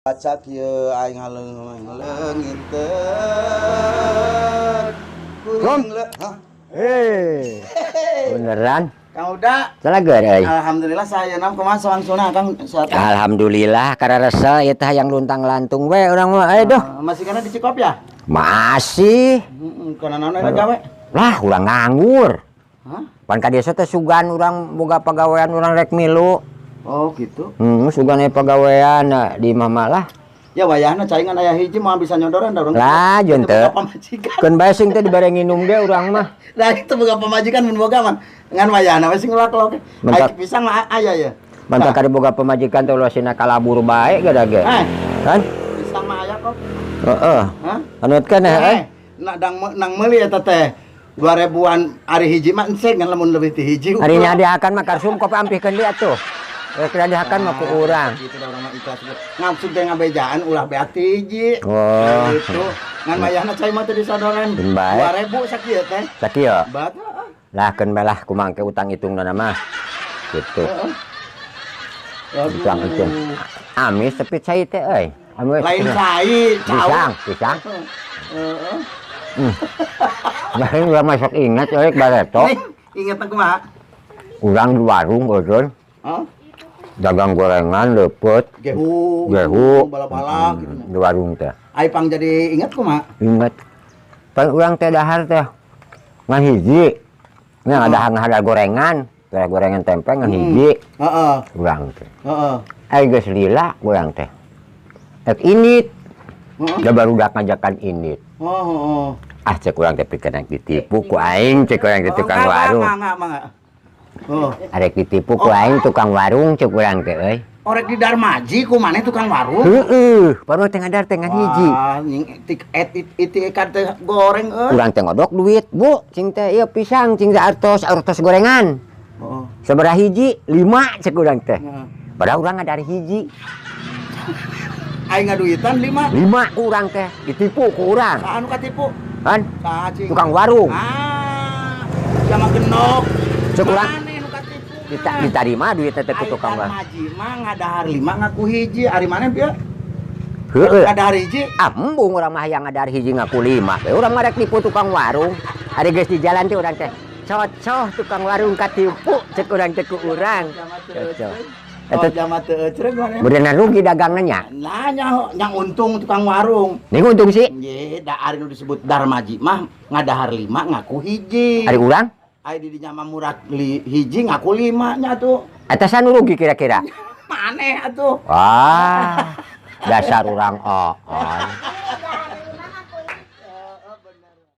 Baca kieu aing haleung leungiteun Rum. kuring le. Hah? Eh, beneran. Kang Uda. Salah euy. Alhamdulillah saya nam kumaha sawangsulna, Kang, sehat? Alhamdulillah, kararesa ieu teh yang luntang lantung we urang mah. Eh, duh. Ah, masih kana di Cikop ya? Masih. Heeh, kana naon eta gawe? Lah, urang nganggur. Hah? Pan ka desa teh sugan urang boga pagawean, urang rek milu. Oh, gitu. Sugan aya pagawean nah, di mama lah. Ya wayahna caingan aya hiji moal bisa nyodoran da urang. Lah, jeung Teu teu. boga pamajikan. Keun bae sing teh dibere nginum ge urang mah. Nah, itu boga pamajikan mun boga mah. Ngan wayahna we sing ngelak-lok. Mentak. Ai pisang mah aya ya. Mantap kari boga pamajikan teh ulah sina kalabur bae gada ge. Eh. Kan? Pisang mah aya kok. Heeh. Hah? Anut kan eh. Eh, nak dang nang meuli eta teh 2000-an ari hiji mah ensek, ngan lamun leuwih ti hiji. Ari nyadiakan mah karsum kopi ampihkeun dia tuh. Rek nyadiakan mah ku urang. Gitu da urang mah ikhlas. Ngaksud teh ngabejaan ulah beak ti hiji. Oh. Gitu. Ngan wayahna cai mah teu disodoran. Keun bae. 2000 sakieu teh. Sakieu. Bat. Heeh. Lah, keun bae lah, kumaha ke utang hitungna mah. Gitu. Heeh. Aduh. Utang hitung. Amis tapi cai teh euy. Amis. Lain cai, cau. Pisang, pisang. Heeh. Lain urang masuk ingat euy bareto. Nih, inget kumaha? Urang di warung eureun Hah? Dagang gorengan leupeut. Gehu, Gehu. Bala-bala gitu. Di warung teh. Ai pang jadi inget kumaha? Ingat. Pan urang teh dahar teh ngan hiji. Nya ada ngadahar gorengan, teh gorengan tempe ngan hiji urang teh. Ai geus lila urang teh. Ek init, da barudak ngajakan init. Oh, heeh. Ah, cek urang teh pikeun rek ditipu ku aing, cek urang teh tukang Oh, enggak, warung. Enggak, enggak, enggak. Oh. Arek ditipu ku aing tukang warung, cek urang teh euy. Orek di Darmaji ku maneh tukang warung. Heeh, baru teh ngadar teh ngan hiji. Wah, nying tik et it it ikan teh goreng euy. Urang teh ngodok duit, Bu, cing teh ieu pisang, cing teh artos artos gorengan. Sabaraha hiji? Lima cek urang teh. Padahal urang ngadar hiji. Aing ngaduitan lima. Lima ku urang teh, ditipu ku urang. Saha anu katipu? Kan? Saha cing? Tukang warung. Ah, sama genok. Cek urang. Maneh nu katipu mah. Ditarima duit teh ku Aing tukang warung. Darmaji mah ngadahar lima ngaku hiji, ari maneh pieu? Heeh. Ngadahar hiji. Ah, embung urang mah yang ngadar hiji ngaku lima. We urang mah rek nipu tukang warung. Ari geus di jalan teh urang teh. Cocoh tukang warung katipu cek urang teh ku urang. Cocoh. Oh, Eta jama teu ecreg maneh. Beneran rugi dagangna nya. Lah nya yang untung tukang warung. Nih untung sih. Nggih, da ari nu disebut Darmaji mah ngadahar lima ngaku hiji. Ari urang Ari di dinya mah murah hiji ngaku lima nya tuh. Atasan nu rugi kira-kira. Maneh atuh. Wah, dasar urang on.